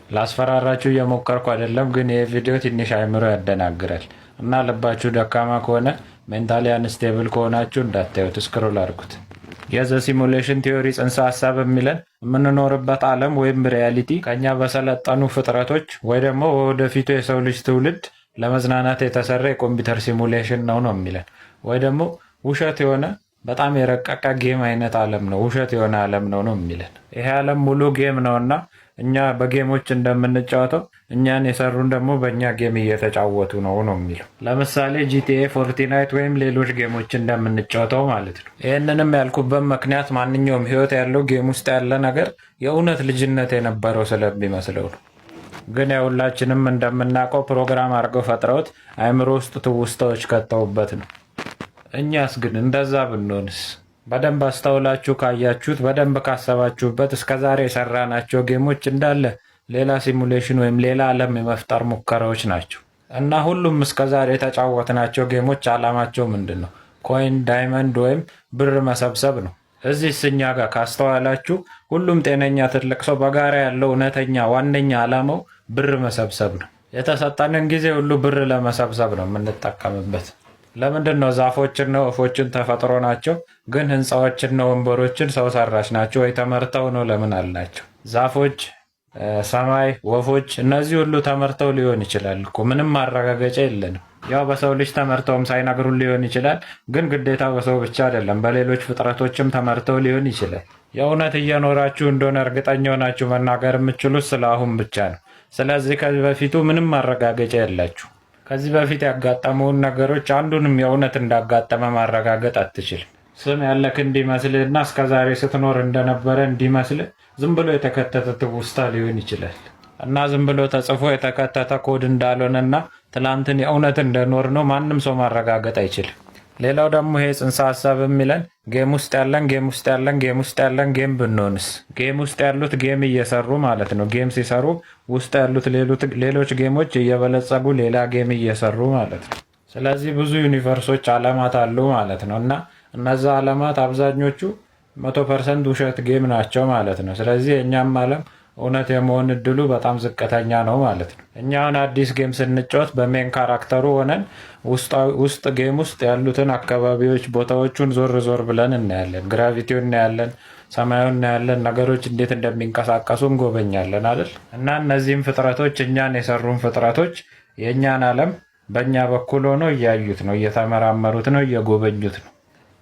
ላስፈራራችሁ እየሞከርኩ አይደለም፣ ግን ይህ ቪዲዮ ትንሽ አይምሮ ያደናግራል እና ልባችሁ ደካማ ከሆነ፣ mentally unstable ከሆናችሁ እንዳታዩት፣ scroll አድርጉት። የ the simulation theory ጽንሰ ሀሳብ የሚለን የምንኖርበት ዓለም ወይም reality ከኛ በሰለጠኑ ፍጥረቶች ወይ ደግሞ ወደፊቱ የሰው ልጅ ትውልድ ለመዝናናት የተሰራ የኮምፒውተር simulation ነው ነው የሚለን፣ ወይ ደግሞ ውሸት የሆነ በጣም የረቀቀ game አይነት ዓለም ነው፣ ውሸት የሆነ ዓለም ነው ነው የሚለን። ይሄ ዓለም ሙሉ game ነው እና እኛ በ game ኦች እንደምንጫወተው እኛን የሰሩን ደግሞ በእኛ game እየተጫወቱ ነው ነው የሚለው። ለምሳሌ GTA፣ Fortnite ወይም ሌሎች game ኦች እንደምንጫወተው ማለት ነው። ይህንንም ያልኩበት ምክንያት ማንኛውም ህይወት ያለው game ውስጥ ያለ ነገር የእውነት ልጅነት የነበረው ስለሚመስለው ነው። ግን የሁላችንም እንደምናውቀው ፕሮግራም አድርገው ፈጥረውት አእምሮ ውስጥ ትውስታዎች ከተውበት ነው። እኛስ ግን እንደዛ ብንሆንስ? በደንብ አስተውላችሁ ካያችሁት፣ በደንብ ካሰባችሁበት እስከዛሬ የሰራናቸው game ኦች እንዳለ ሌላ simulation ወይም ሌላ ዓለም የመፍጠር ሙከራዎች ናቸው። እና ሁሉም እስከዛሬ የተጫወትናቸው game ኦች ዓላማቸው ምንድን ነው? Coin፣ diamond ወይም ብር መሰብሰብ ነው። እዚህ እኛ ጋር ካስተዋላችሁ ሁሉም ጤነኛ ትልቅ ሰው በጋራ ያለው እውነተኛ ዋነኛ ዓላማው ብር መሰብሰብ ነው። የተሰጠንን ጊዜ ሁሉ ብር ለመሰብሰብ ነው የምንጠቀምበት። ለምንድን ነው ዛፎችና ወፎችን ተፈጥሮ ናቸው፣ ግን ህንፃዎችና ወንበሮችን ሰው ሰራሽ ናቸው ወይ ተመርተው ነው ለምን አልናቸው? ዛፎች፣ ሰማይ፣ ወፎች እነዚህ ሁሉ ተመርተው ሊሆን ይችላል እኮ፣ ምንም ማረጋገጫ የለንም። ያው በሰው ልጅ ተመርተውም ሳይነግሩን ሊሆን ይችላል፣ ግን ግዴታ በሰው ብቻ አይደለም፣ በሌሎች ፍጥረቶችም ተመርተው ሊሆን ይችላል። የእውነት እየኖራችሁ እንደሆነ እርግጠኛ ሆናችሁ መናገር የምትችሉት ስለ አሁን ብቻ ነው። ስለዚህ ከዚህ በፊቱ ምንም ማረጋገጫ የላችሁ። ከዚህ በፊት ያጋጠመውን ነገሮች አንዱንም የእውነት እንዳጋጠመ ማረጋገጥ አትችልም። ስም ያለክ እንዲመስልህ እና እስከዛሬ ስትኖር እንደነበረ እንዲመስልህ ዝም ብሎ የተከተተ ትውስታ ሊሆን ይችላል እና ዝም ብሎ ተጽፎ የተከተተ ኮድ እንዳልሆነና ትላንትን የእውነት እንደኖር ነው ማንም ሰው ማረጋገጥ አይችልም። ሌላው ደግሞ ይሄ ጽንሰ ሀሳብ የሚለን game ውስጥ ያለን game ውስጥ ያለን game ውስጥ ያለን game ብንሆንስ? Game ውስጥ ያሉት game እየሰሩ ማለት ነው። Game ሲሰሩ ውስጥ ያሉት ሌሎች game ኦች እየበለጸጉ ሌላ game እየሰሩ ማለት ነው። ስለዚህ ብዙ universe ኦች፣ አለማት አሉ ማለት ነው እና እነዛ አለማት አብዛኞቹ 100% ውሸት game ናቸው ማለት ነው። ስለዚህ የእኛም ዓለም እውነት የመሆን እድሉ በጣም ዝቅተኛ ነው ማለት ነው። እኛ አሁን አዲስ game ስንጫወት በ main character ኡ ሆነን ውስጥ game ውስጥ ያሉትን አካባቢዎች፣ ቦታዎቹን ዞር ዞር ብለን እናያለን። Gravity ውን እናያለን፣ ሰማዩን እናያለን፣ ነገሮች እንዴት እንደሚንቀሳቀሱ እንጎበኛለን አይደል? እና እነዚህም ፍጥረቶች፣ እኛን የሰሩን ፍጥረቶች የእኛን ዓለም በእኛ በኩል ሆኖ እያዩት ነው፣ እየተመራመሩት ነው፣ እየጎበኙት ነው።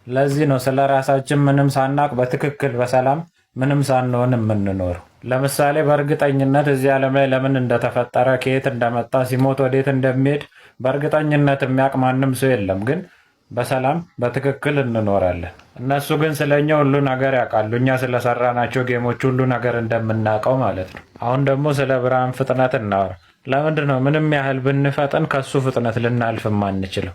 ለዚህ ነው ስለ ራሳችን ምንም ሳናቅ በትክክል በሰላም ምንም ሳንሆን የምንኖረው። ለምሳሌ በእርግጠኝነት እዚህ ዓለም ላይ ለምን እንደተፈጠረ፣ ከየት እንደመጣ፣ ሲሞት ወዴት እንደሚሄድ በእርግጠኝነት የሚያውቅ ማንም ሰው የለም። ግን በሰላም በትክክል እንኖራለን። እነሱ ግን ስለኛ ሁሉ ነገር ያውቃሉ። እኛ ስለሰራናቸው game ኦች ሁሉ ነገር እንደምናውቀው ማለት ነው። አሁን ደግሞ ስለ ብርሃን ፍጥነት እናወራ። ለምንድን ነው ምንም ያህል ብንፈጥን ከሱ ፍጥነት ልናልፍ የማንችለው?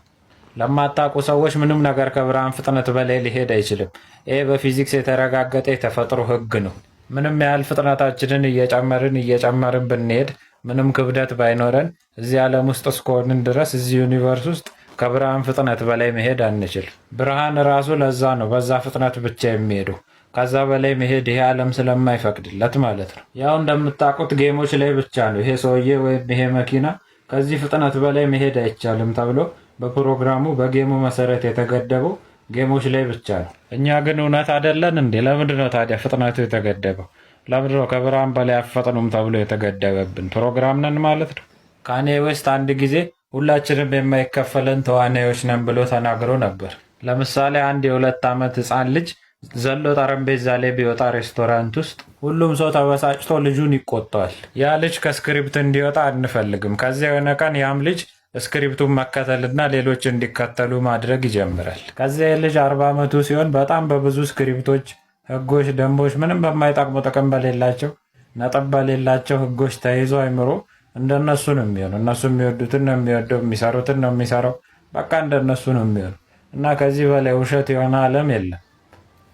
ለማታውቁ ሰዎች ምንም ነገር ከብርሃን ፍጥነት በላይ ሊሄድ አይችልም። ይሄ በፊዚክስ የተረጋገጠ የተፈጥሮ ሕግ ነው። ምንም ያህል ፍጥነታችንን እየጨመርን እየጨመርን ብንሄድ፣ ምንም ክብደት ባይኖረን፣ እዚህ ዓለም ውስጥ እስከሆንን ድረስ እዚህ universe ውስጥ ከብርሃን ፍጥነት በላይ መሄድ አንችልም። ብርሃን ራሱ ለዛ ነው በዛ ፍጥነት ብቻ የሚሄደው። ከዛ በላይ መሄድ ይሄ ዓለም ስለማይፈቅድለት ማለት ነው። ያው እንደምታውቁት game ኦች ላይ ብቻ ነው ይሄ ሰውዬ ወይም ይሄ መኪና ከዚህ ፍጥነት በላይ መሄድ አይቻልም ተብሎ በፕሮግራሙ በ game ኡ መሰረት የተገደበው game ኦች ላይ ብቻ ነው። እኛ ግን እውነት አይደለን እንዴ? ለምንድን ነው ታዲያ ፍጥነቱ የተገደበው? ለምንድን ነው ከብርሃን በላይ አፈጥኑም ተብሎ የተገደበብን? ፕሮግራም ነን ማለት ነው። ካኔ ዌስት አንድ ጊዜ ሁላችንም የማይከፈለን ተዋናዮች ነን ብሎ ተናግሮ ነበር። ለምሳሌ አንድ የ2 ዓመት ህፃን ልጅ ዘሎ ጠረጴዛ ላይ ቢወጣ ሬስቶራንት ውስጥ ሁሉም ሰው ተበሳጭቶ ልጁን ይቆጣዋል። ያ ልጅ ከ script እንዲወጣ አንፈልግም። ከዚያ የሆነ ቀን ያም ልጅ script ኡን መከተልና ሌሎች እንዲከተሉ ማድረግ ይጀምራል። ከዚያ ልጅ 40 ዓመቱ ሲሆን በጣም በብዙ script ኦች፣ ህጎች፣ ደንቦች፣ ምንም በማይጠቅሙ፣ ጥቅም በሌላቸው፣ ነጥብ በሌላቸው ህጎች ተይዞ አይምሮ እንደነሱ ነው የሚሆነው። እነሱ የሚወዱትን ነው የሚወደው፣ የሚሰሩትን ነው የሚሰራው። በቃ እንደነሱ ነው የሚሆነው እና ከዚህ በላይ ውሸት የሆነ ዓለም የለም።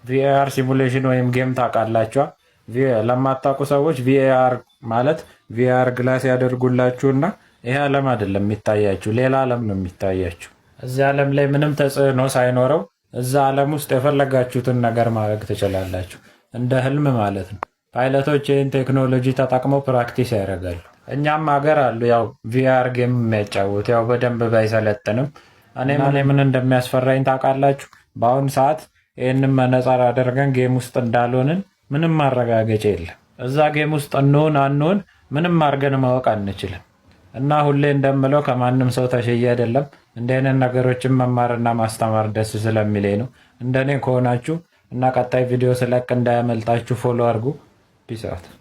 VR simulation ወይም game ታውቃላችኋ? ለማታውቁ ሰዎች VR ማለት VR glass ያደርጉላችሁና ይሄ ዓለም አይደለም የሚታያችሁ፣ ሌላ ዓለም ነው የሚታያችሁ። እዚህ ዓለም ላይ ምንም ተጽዕኖ ሳይኖረው እዛ ዓለም ውስጥ የፈለጋችሁትን ነገር ማድረግ ትችላላችሁ። እንደ ህልም ማለት ነው። ፓይለቶች ይህን ቴክኖሎጂ ተጠቅመው practice ያደርጋሉ። እኛም ሀገር አሉ ያው VR game የሚያጫውት፣ ያው በደንብ ባይሰለጥንም። እኔ ምን እንደሚያስፈራኝ ታውቃላችሁ? በአሁኑ ሰዓት ይህንን መነጽር አድርገን game ውስጥ እንዳልሆንን ምንም ማረጋገጫ የለም። እዛ game ውስጥ እንሆን አንሆን ምንም አድርገን ማወቅ አንችልም። እና ሁሌ እንደምለው ከማንም ሰው ተሽዬ አይደለም። እንዲህ አይነት ነገሮችን መማርና ማስተማር ደስ ስለሚለኝ ነው። እንደኔ ከሆናችሁ እና ቀጣይ ቪዲዮ ስለቅ እንዳያመልጣችሁ follow አድርጉ። Peace out.